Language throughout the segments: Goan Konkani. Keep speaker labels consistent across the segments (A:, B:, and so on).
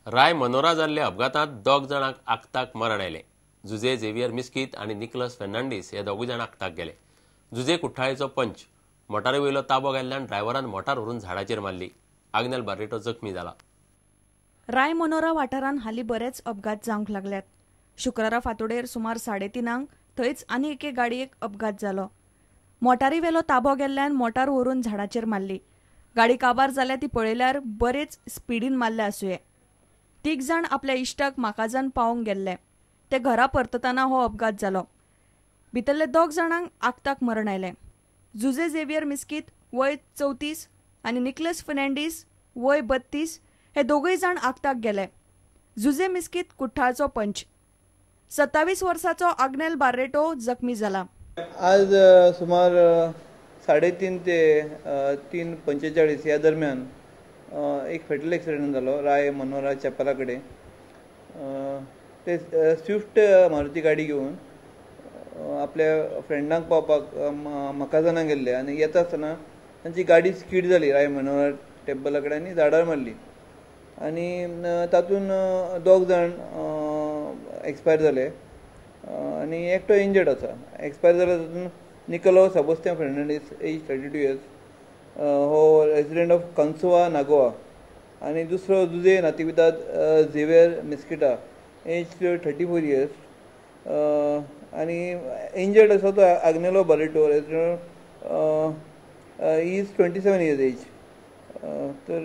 A: राय मनोरा जाल्ल्या अपघातांत 2 जाणांक आक्ताक मरण आयलें. जुजे झेवियर मिस्कीत आनी निकलस फेर्नांडीस हे दोगूय जाण आक्ताक गेले. जुजे कुठ्ठाळेचो पंच मोटारी वयलो ताबो गेल्ल्यान ड्रायव्हरान मोटार व्हरून झाडाचेर मारली. आग्नेल बार्रेटो जखमी जाला.
B: राय मनोरा वाठारांत हालीं बरेच अपघात जावंक लागल्यात. शुक्रारा फांतोडेर सुमार 3:30 थंयच आनी एके गाडयेक अपघात जालो. मोटारी वेलो ताबो गेल्ल्यान मोटार व्हरून झाडाचेर मारली. गाडी काबार जाल्या ती पळयल्यार बरेच स्पिडीन मारल्या आसुये. 3 जाण आपल्या इश्टाक माकाजान पावोवंक गेल्ले. ते घरा परतताना हो अपघात जालो. भितरले 2 जाणांक आक्ताक मरण आयलें. जुजे झेवियर मिस्कीत वय 34 आनी निकलस फेर्नांडीस वय 32 हे दोगूय जाण आक्ताक गेले. जुजे मिस्कीत कुठ्ठाळचो पंच. 27 वर्साचो आग्नेल बार्रेटो जखमी जाला.
C: आज सुमार 3:30 ते 3:45 ह्या दरम्यान एक फेटल एक्सिडेंट जालो राय मनोरा चॅपला कडेन. ते स्विफ्ट मारुती गाडी घेवन आपल्या फ्रेंडांक पावपाक मकाजाना गेल्ले आनी येता आसतना तांची गाडी स्कीड जाली राय मनोरा टेम्पला कडेन आनी झाडार मारली आनी तातूंत 2 जाण एक्सपायर जाले आनी एकटो इंजर्ड आसा. एक्सपायर जाले तातूंत निकलो सेबास्तियांव फेर्नांडीस एज 32 इयर्स हो रेजिडेंट ऑफ कंसुआ नागोवा आनी दुसरो Jose नातिविदाद Xavier Miskita as 34 years आनी इंजर्ड आसा तो Agnelo Barreto resident is 27 years age. तर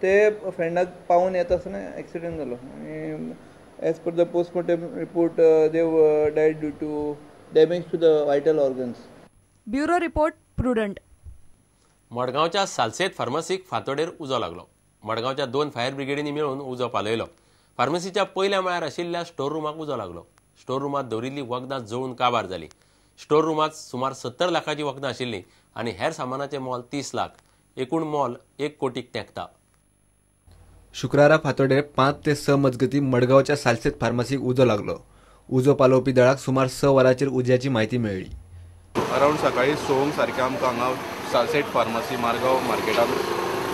C: ते फ्रेंडाक पावून येता आसतना एक्सिडेंट जालो आनी as per the postmortem report they died due to damage to the vital organs.
B: Bureau report, Prudent.
A: मडगांवच्या सालसेत फार्मासीक फांतोडेर उजो लागलो. मडगांवच्या 2 फायर ब्रिगेडींनी मेळून उजो पालयलो. फार्मासीच्या पयल्या माळ्यार आशिल्ल्या स्टोर रुमाक उजो लागलो. स्टोर रुमांत दवरिल्ली वखदां जळून काबार जाली. स्टोर रुमांत सुमार 70 लाखाची वखदां आशिल्लीं आनी हेर सामानाचें मोल 30 लाख. एकूण मोल 1 कोटीक तेंकता.
D: शुक्रारा फांतोडेर 5 ते 6 मजगती मडगांवच्या सालसेत फार्मासीक उजो लागलो. उजो पालोवपी दळाक सुमार 6 वरांचेर उज्याची म्हायती मेळ्ळी.
E: अरावंड सकाळी 6 सारकें आमकां हांगा सालसेट फार्मासी मारगांव मार्केटाक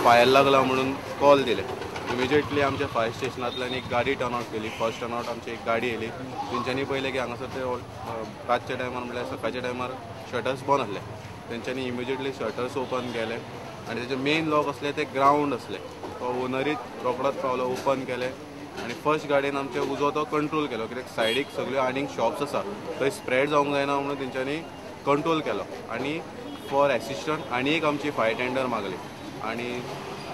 E: फायर लागला म्हणून कॉल दिले. इमिजिएटली आमच्या फायर स्टेशनांतल्यान एक गाडी टर्न आवट केली. फर्स्ट टर्न आवट आमची एक गाडी येयली. तेंच्यांनी पळयलें की हांगासर ते रातच्या टायमार म्हणल्यार सकाळच्या टायमार शटर्स बंद आसले. तेंच्यांनी इमिजिएटली शटर्स ओपन केले आनी तेजे मेन लॉक आसले ते ग्रावंड आसले. तो ओनरीत रोकडोच पावलो, ओपन केले आनी फर्स्ट गाडयेन आमचे उजो तो कंट्रोल केलो. कित्याक सायडीक सगळ्यो आनीक शॉप्स आसा थंय स्प्रेड जावंक जायना म्हणून तेंच्यांनी कंट्रोल केलो आनी फॉर एसिस्टंट आनी एक आमची फायर टेंडर मागली आनी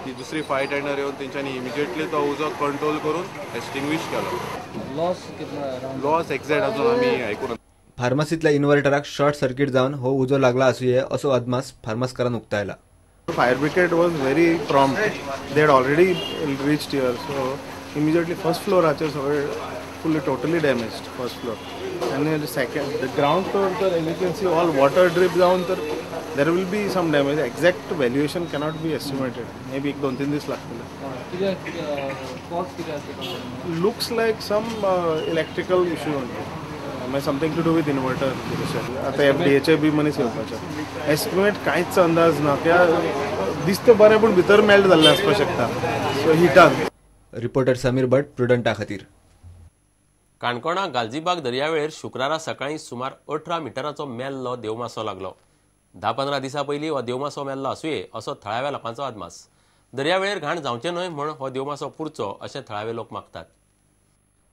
E: ती दुसरी फायर टेंडर येवन तेंच्यांनी इमिजिएटली तो उजो कंट्रोल करून एक्सटिंग्विश केलो. लॉस एक्झॅक्ट अजून आमी आयकून.
D: फार्मासींतल्या इन्व्हर्टराक शॉर्ट सर्किट जावन हो उजो लागला आसुये असो अदमास फार्मासकारान उक्तायला.
F: Fire brigade was very prompt. They had already reached here, so immediately first floor आचेर सगळे fully totally damaged first floor. And then second, the ground floor, तर as you can see all water drip जावन तर there will be some damage. Exact valuation cannot be estimated. Maybe 1-2-3 दीस लागतले. Looks like some electrical issue only. Something to do with inverter. आतां एफडीएचे बी मनीस येवपाचे. एस्टिमेट कांयच अंदाज ना. त्या दिसता बरें पूण भितर मेल्ट जाल्लें आसपाक शकता. सो हिटान.
D: रिपोर्टर समीर भट, प्रुडंटा खातीर.
A: काणकोणा गालजीबाग दर्यावेळेर शुक्रारा सकाळीं सुमार 18 मिटराचो मेल्लो देवमासो लागलो. 10-15 दिसां पयलीं हो देवमासो मेल्लो आसुये असो थळाव्या लोकांचो अदमास. दर्यावेळेर घाण जावचें न्हय म्हूण हो देवमासो पुरचो अशें थळावे लोक मागतात.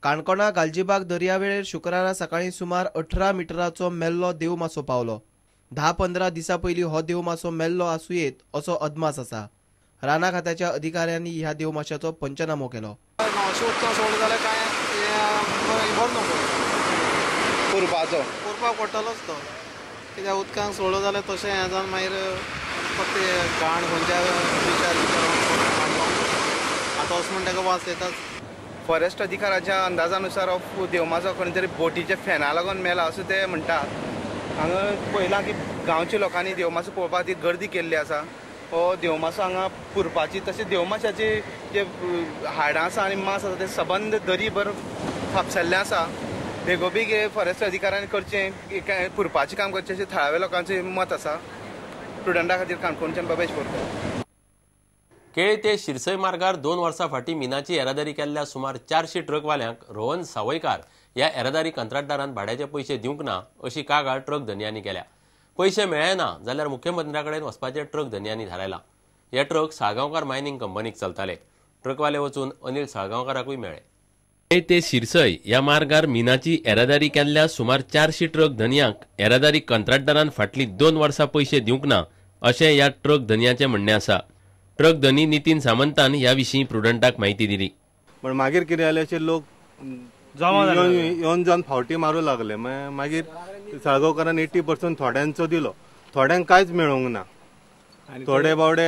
G: काणकोणा गालजीबाग दर्यावेळेर शुक्रारा सकाळीं सुमार 18 मिटराचो मेल्लो देवमासो पावलो. 10-15 दिसां पयलीं हो देवमासो मेल्लो आसुयेत असो अदमास आसा. राना खात्याच्या अधिकाऱ्यांनी ह्या देवमाशाचो पंचनामो केलो.
H: पुरपाक पडटलोच तो, कित्याक उदकांत सोडलो जाल्यार तशें हें जावन मागीर फक्त घाण खंयच्या विचार आतां अशें म्हण ताका वास येताच.
I: फॉरेस्ट अधिकाऱ्याच्या अंदाजानुसार हो देवमासो खंय तरी बोटीच्या फॅना लागून मेला असो ते म्हणटात. हांगा पळयलां की गांवच्या लोकांनी देवमासो पळोवपा खातीर गर्दी केल्ली आसा. हो देवमासो हांगा पुरपाची तशें देवमाशाची जे हाडां आसा आनी मांस आसा ते सबंद दरीभर फापसल्लें आसा. बेगोबेग हे फॉरेस्ट अधिकाऱ्यांनी करचें, पुरपाचें काम करचें अशें थळाव्या लोकांचें मत आसा. प्रुडंटा खातीर काणकोणच्यान बाबेश बोरकर.
A: केळे ते शिरसय मार्गार 2 वर्सां फाटीं मिनाची येरादारी केल्ल्या सुमार 400 ट्रकवाल्यांक रोहन सावयकार ह्या येरादारी कंत्राटदारान भाड्याचे पयशे दिवंक ना अशी कागाळ ट्रक धनयांनी केल्या. पयशे मेळ्ळे ना जाल्यार मुख्यमंत्र्या कडेन वचपाचें ट्रक धनयांनी थारायलां. हे ट्रक साळगांवकार मायनिंग कंपनीक चलताले. ट्रकवाले वचून अनिल साळगांवकाराकूय मेळ्ळे. केळे ते शिरसय ह्या मार्गार मिनाची येरादारी केल्ल्या सुमार 400 ट्रक धनयांक येरादारी कंत्राटदारान फाटलीं 2 वर्सां पयशे दिवंक ना अशें ह्या ट्रक धनयांचें म्हणणें आसा. ट्रक धनी नितीन सामंतान ह्या विशीं प्रुडंटाक माहिती दिली.
E: पण मागीर कितें जालें, अशे लोक येवन जावन फावटी मारूं लागले. मागीर साळगांवकारान 80% थोड्यांचो दिलो, थोड्यांक कांयच मेळूंक ना. थोडे बावडे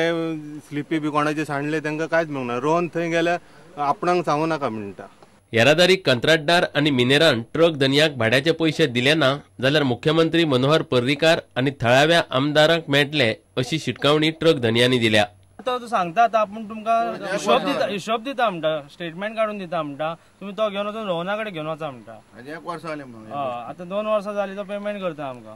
E: स्लिपी बी कोणाचे सांडले तांकां कांयच मेळूंक ना. रोहन थंय गेल्यार आपणाक सांगू नाका म्हणटा.
A: येरादारी कंत्राटदार आनी मिनेरान ट्रक धनयाक भाड्याचे पयशे दिले ना जाल्यार मुख्यमंत्री मनोहर पर्रीकार आनी थळाव्या आमदारांक मेळटले अशी शिटकावणी ट्रक धनयांनी दिल्या.
J: तो सांगता आतां आपूण तुमकां हिशोब दिता म्हणटा, स्टेटमेंट काडून दिता म्हणटा, तुमी तो घेवन वचून रोहना कडेन घेवन वचा म्हणटा. आतां 2 वर्सां जालीं तो पेमेंट करता आमकां,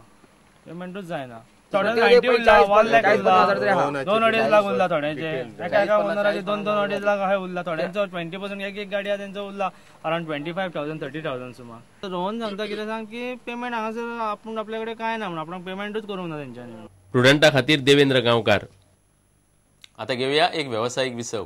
J: पेमेंटूच जायना. थोडे 90 उरला, 1 लाख उरला, 2-2.5 लाख उरला थोड्यांचे, एका एका ओनराचे 2-2.5 लाख अशें उरला. थोड्यांचो 20% एक एक गाडी आहा तेंचो उरला अरावंड 25,000 30,000 सुमार. रोहन सांगता कितें सांग की पेमेंट हांगासर आपूण आपल्या कडेन कांय ना म्हणून आपणाक पेमेंटूच करूंक ना तेंच्यांनी.
A: प्रुडंटा खातीर देवेंद्र गांवकार. आता घेऊया एक व्यावसायिक विसव.